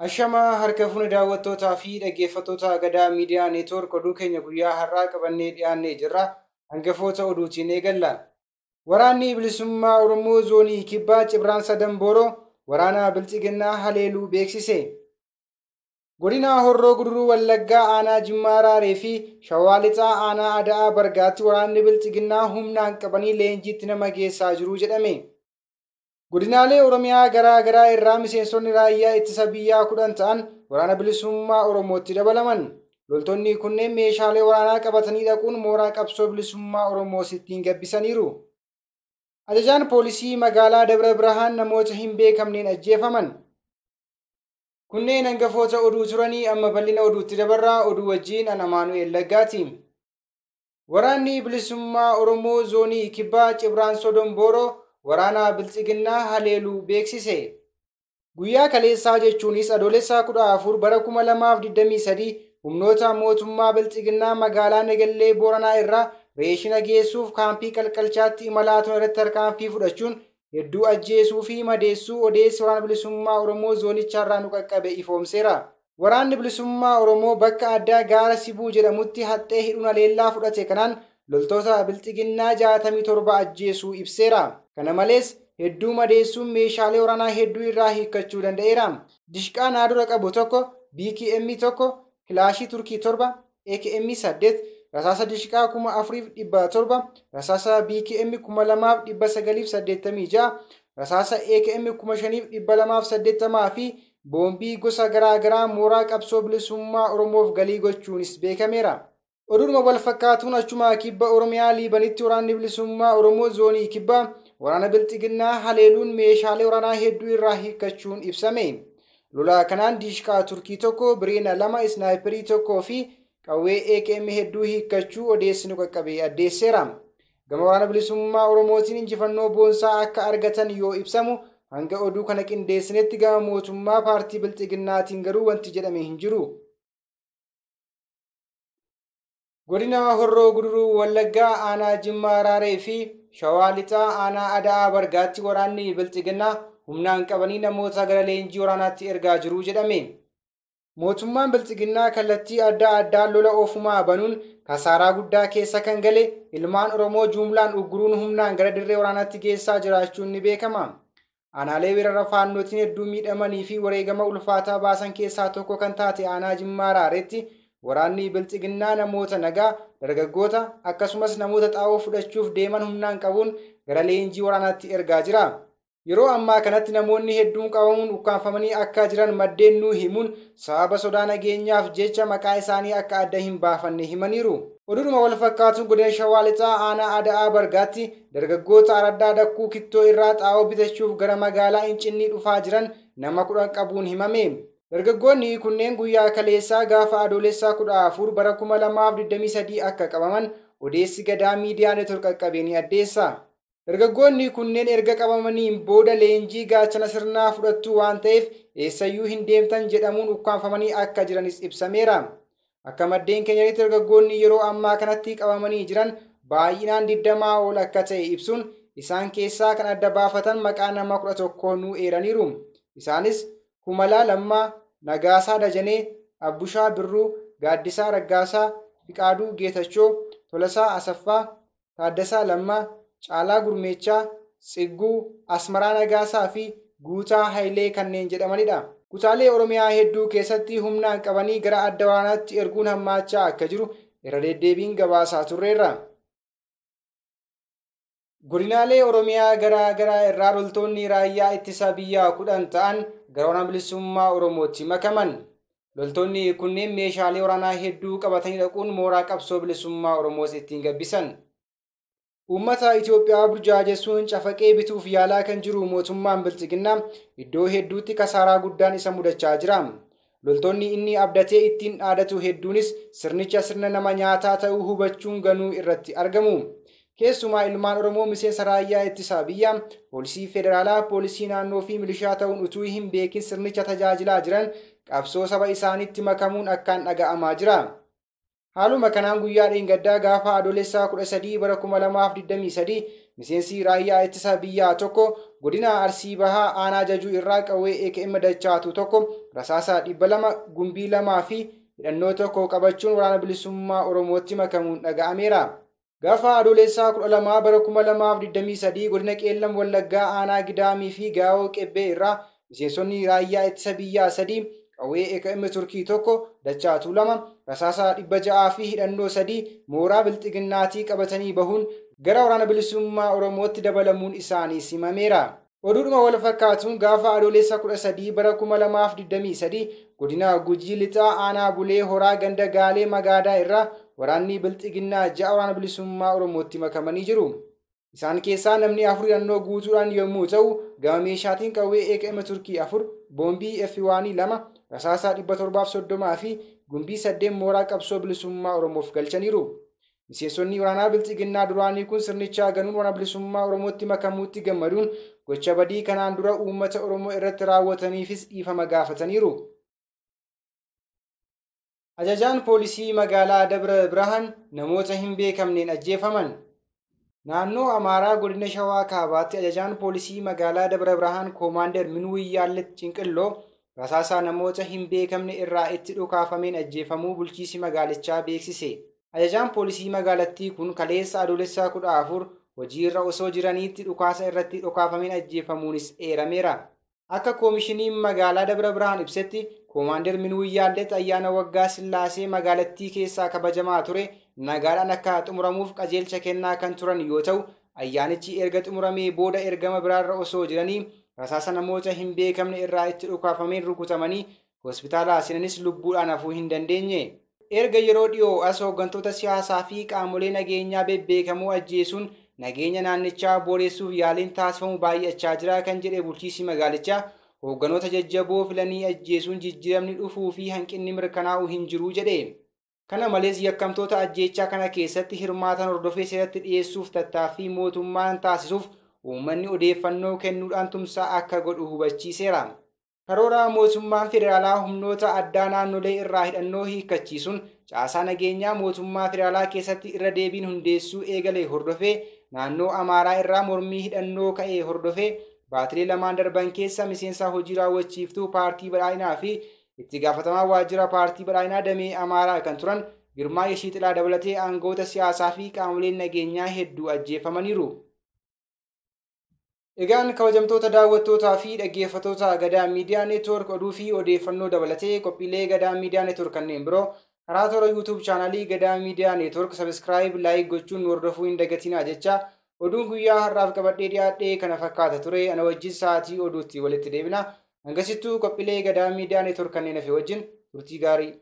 Ashamaa harka fuune daawwattootaa fi dhaggeeffattoota Gadaa Miidiyaa Neetwoork oduu keenya guyyaa har'aa qabannee dhiyaannee jirra. Hangafoota oduutiin eegalla. Waraanni Bilisummaa Oromoo Zoonii Kibbaa Cibraan Sadan Booroo waraana Bilxiginnaa haleeluu beeksise. Godina Horroo Guduruu Wallaggaa Aanaa Jimmaa Raaree fi Shawaa Lixaa Aanaa Ada'aa Bargaatti waraanni Bilxiginnaa humnaan qabanii leenjiitti nama geessaa jiru jedhame. Godinaalee Oromiyaa garaa garaa irraa miseensonni raayyaa ittisa biyyaa 10 ta'an waraana bilisummaa Oromootti dabalaman. Loltoonni kunneen meeshaalee waraanaa qabatanii dhaquun mooraa qabsoo bilisummaa Oromoos ittiin gabbisaniiru. Ajajaan poolisii magaalaa Dabra Birhaan namoota hin beekamneen ajjeefaman. Kunneen hangafoota oduu turanii amma bal'ina oduutti dabarraa oduu wajjin an Amaanu'el Laggaati. Waraanni bilisummaa Oromoo Zoonii Kibbaa Cibraan Sodombooroo waraana Bilxiginnaa haleeluu beeksise. Guyyaa kaleessaa jechuunis Adoolessa 14 bara 2023 humnoota mootummaa Bilxiginnaa magaalaa Nagallee Booranaa irraa reeshina geessuuf kaampii Qalqalchaatti imalaa turan irratti tarkaanfii fudhachuun hedduu ajjeesuu fi madeessuu odeessi waraana bilisummaa Oromoo zoonicharraa nu qaqqabe ifoomseera. Waraanni bilisummaa Oromoo bakka addaa gaara Sibuu jedhamutti haxxee hidhuun haleellaa fudhate kanaan loltoota Bilxiginnaa 67 ajjeesuu ibseera. Kana malees hedduu madeessuun meeshaalee waraanaa hedduu irraa hiikkachuu danda'eera. Dishqaa naadura qabu tokko, BKM tokko, kilaashii Turkii 7, AKM 8, rasaasa dishqaa 4700, rasaasa BKM 2986, rasaasa AKM 5280 fi boombii gosa garaa garaa mooraa qabsoo bilisummaa Oromoof galii gochuunis beekameera. Oduudhuma wal fakkaatuun achuma kibba Oromiyaa Liibanitti waraanni bilisummaa Oromoo Zoonii Kibbaa waraana Bilxiginnaa haleeluun meeshaalee waraanaa hedduu irraa hiikkachuun ibsame. Lola kanaan dishqaa Turkii tokko, bireena 2, isnaayiperii tokkoo fi qawwee AKM hedduu hiikkachuu odeessi nu qaqqabe addeesseera. Gama waraana bilisummaa Oromootiin injifannoo boonsaa akka argatan yoo ibsamu hanga oduu kana qindeessinetti gama mootummaa paartii Bilxiginnaatiin garuu wanti jedhame hin jiru. Godina Horroo Guduruu Wallaggaa Aanaa Jimmaa Raaree fi Shawaa Lixaa Aanaa Ada'aa Bargaatti waraanni Bilxiginnaa humnaan qabanii namoota gara leenjii waraanaatti ergaa jiru jedhame. Mootummaan Bilxiginnaa kallattii adda addaan lola ofumaa banuun kasaaraa guddaa keessa kan gale ilmaan Oromoo jumlaan ugguruun humnaan gara dirree waraanaatti geessaa jiraachuun ni beekama. Aanaalee weerara faannootiin hedduu miidhamanii fi wareegama ulfaataa baasan keessaa tokko kan taate Aanaa Jimmaa Raareetti waraanni Bilxiginnaa namoota nagaa, dargaggoota akkasumas namoota xaa'oo fudhachuuf deeman humnaan qabuun gara leenjii waraanaatti ergaa jira. Yeroo ammaa kanatti namoonni hedduun qabamuun ukkaanfamanii akka jiran maddeen nuu himuun sababa sodaa nageenyaaf jecha maqaa isaanii akka adda hin baafanne himaniiru. Oduudhuma wal fakkaatuun godina Shawaa Lixaa Aanaa Ada'aa Bargaatti dargaggoota araddaa Dakkuu Kittoo irraa xaa'oo bitachuuf gara magaalaa Incinnii dhufaa jiran nama 10 qabuun himame. Dargaggoonni kunneen guyyaa kaleessaa gaafa Adoolessaa 14 bara 2023 akka qabaman odeessi Gadaa Miidiyaa Neetwoork qaqqabe ni addeessa. Dargaggoonni kunneen erga qabamaniin booda leenjii gaachana sirnaa fudhattu waan ta'eef eessayyuu hin deemtan jedhamuun ukkaanfamanii akka jiranis ibsameera. Akka maddeen keenyatti dargaggoonni yeroo ammaa kanatti qabamanii jiran baay'inaan 20 ol akka ta'e ibsuun isaan keessaa kan adda baafatan maqaa nama 11 nuu eeraniiru. Isaanis Kumalaa Lammaa, Nagaasaa Dajanee, Abbushaa Birruu, Gaaddisaa Raggaasaa, Fiqaaduu Geetachoo, Tolasaa Asaffaa, Taaddasaa Lammaa, Caalaa Gurmeechaa, Tsigguu, Asmaraa Nagaasaa fi Guutaa Hayilee kanneen jedhamanidha. Kutaalee Oromiyaa hedduu keessatti humnaan qabanii gara adda waraanaatti erguun hammaachaa akka jiru irra deddeebiin gabaasaa turreerra. Godinaalee Oromiyaa garaa garaa irraa loltoonni raayyaa ittisa biyyaa 10 ta'an gara waraana bilisummaa Oromootti makaman. Loltoonni kunneen meeshaalee waraanaa hedduu qabatanii dhaquun mooraa qabsoo bilisummaa Oromoos ittiin gabbisan. Uummata Itoophiyaa burjaajessuun cafaqee bituuf yaalaa kan jiru mootummaan Bilxiginnaa iddoo hedduutti kasaaraa guddaan isa mudachaa jira. Loltoonni inni abdatee ittiin dhaadatu hedduunis sirnicha sirna nama nyaataa ta'uu hubachuun ganuu irratti argamu. Keessumaa ilmaan Oromoo miseensa raayyaa ittisaa biyyaa, poolisii federaalaa, poolisii naannoo fi milishaa ta'uun utuu hin beekin sirnicha tajaajilaa jiran qabsoo saba isaaniitti makamuun akkaan dhaga'amaa jira. Haaluma kanaan guyyaa dheengaddaa gaafa Adoolessaa 13 bara 2023 miseensi raayyaa ittisa biyyaa tokko godina Arsii Bahaa aanaa Jajuu irraa qawwee AKM dachaatu tokko, rasaasa 200, gumbii 2 fi hidhannoo tokko qabachuun Waraana Bilisummaa Oromootti makamuun dhaga'ameera. Gaafa Adoolessaa 12 bara 2023 godina Qeellam Wallaggaa aanaa Gidaamii fi Gaawoo Qebbee irraa miseensonni raayyaa ittisa biyyaa 3 qawwee AKM Turkii tokko, dachaatuu 2, rasaasa 600 fi hidhannoo 3 mooraa Bilxiginnaatii qabatanii bahuun gara Waraana Bilisummaa Oromootti dabalamuun isaanii simameera. Oduudhuma wal fakkaatuun gaafa Adoolessa 13 bara 2023 godina Gujii Lixaa aanaa Bulee Horaa ganda Gaalee Magaadaa irraa waraanni Bilxiginnaa 6 Waraana Bilisummaa Oromootti makamanii jiru. Isaan keessaa namni 4 hidhannoo guutuudhaan yommuu ta'u, gama meeshaatiin qawwee AKM Turkii 4, boombii F1 2, rasaasa 730 fi gumbii 8 mooraa qabsoo bilisummaa Oromoof galchaniiru. Miseensonni waraanaa Bilxiginnaa duraanii kun sirnichaa ganuun Waraana Bilisummaa Oromootti makamuutti gammaduun gocha badii kanaan dura uummata Oromoo irratti raawwataniifis dhiifama gaafataniiru. Ajajaan poolisii magaalaa Dabra Birhaan namoota hin beekamneen ajjeefaman. Naannoo Amaaraa godina Shawaa Kaabaatti ajajaan poolisii magaalaa Dabra Birhaan Koomaandar Minuuyyaallet Cinqilloo rasaasaa namoota hin beekamne irraa itti dhukaafameen ajjeefamuu bulchiisi magaalichaa beeksise. Ajajaan poolisii magaalattii kun kaleessa Adoolessaa 14 hojiirra osoo jiraniitti dhukaasa irratti dhukaafameen ajjeefamuunis eerameera. Akka koomishiniin magaalaa Dabra Birhaan ibsetti, Koomaandar Minuuyyaallet ayyaana waggaa Sillaasee magaalattii keessaa kabajamaa ture nagaadhaan akka xumuramuuf qajeelcha kennaa kan turan yoo ta'u, ayyaanichi erga xumuramee booda ergama biraarra osoo jiranii rasaasa namoota hin beekamne irraa itti dhukaafameen rukutamanii hospitaala seenanis lubbuudhaan hafuu hin dandeenye. Erga yeroo dhiyoo as hooggantoota siyaasaa fi qaamolee nageenyaa bebbeekamoo ajjeesuun nageenya naannichaa booressuuf yaaliin taasifamu baay'achaa jira kan jedhe bulchiisi magaalichaa, hoogganoota jajjaboo filanii ajjeesuun jijjiiramni dhufuu fi hanqinni mirkanaa'u hin jiru jedhe. Kana malees yakkamtoota ajjeechaa kana keessatti hirmaatan hordofee seeratti dhiyeessuuf tattaaffii mootummaan taasisuuf uummanni odeeffannoo kennuudhaan tumsaa akka godhu hubachiiseera. Karoora mootummaan federaalaa humnoota addaa naannolee irraa hidhannoo hiikkachiisuun caasaa nageenyaa mootummaa federaalaa keessatti irra deebiin hundeessuu eegale hordofee naannoo Amaaraa irraa mormii hidhannoo ka'e hordofee baatilee lamaan darban keessa miseensa hojii raawwachiiftuu paartii badhaadhinaa fi itti gaafatamaa waajjira paartii badhaadhinaa damee Amaaraa kan turan Girmaa Yeshiixilaa dabalatee aangoota siyaasaa fi qaamoleen nageenyaa hedduu ajjeefamaniiru. Egaan kabajamtoota daawwattootaa fi dhaggeeffattoota Gadaa Miidiyaa Neetwoork, oduu fi odeeffannoo dabalatee qophiilee Gadaa Miidiyaa Neetwoork kanneen biroo karaa toora YouTube chaanaalii Gadaa Miidiyaa Neetwoork subscribe, like gochuun nu hordofuu hin dagatinaa jecha, oduun guyyaa har'aaf qabadhee dhiyaadhee kana fakkaata ture. Ana wajjin sa'aatii oduutti walitti deebina. Hangasittuu qophiilee Gadaa Miidiyaa Neetwoork kanneen hafe wajjin turtii gaarii.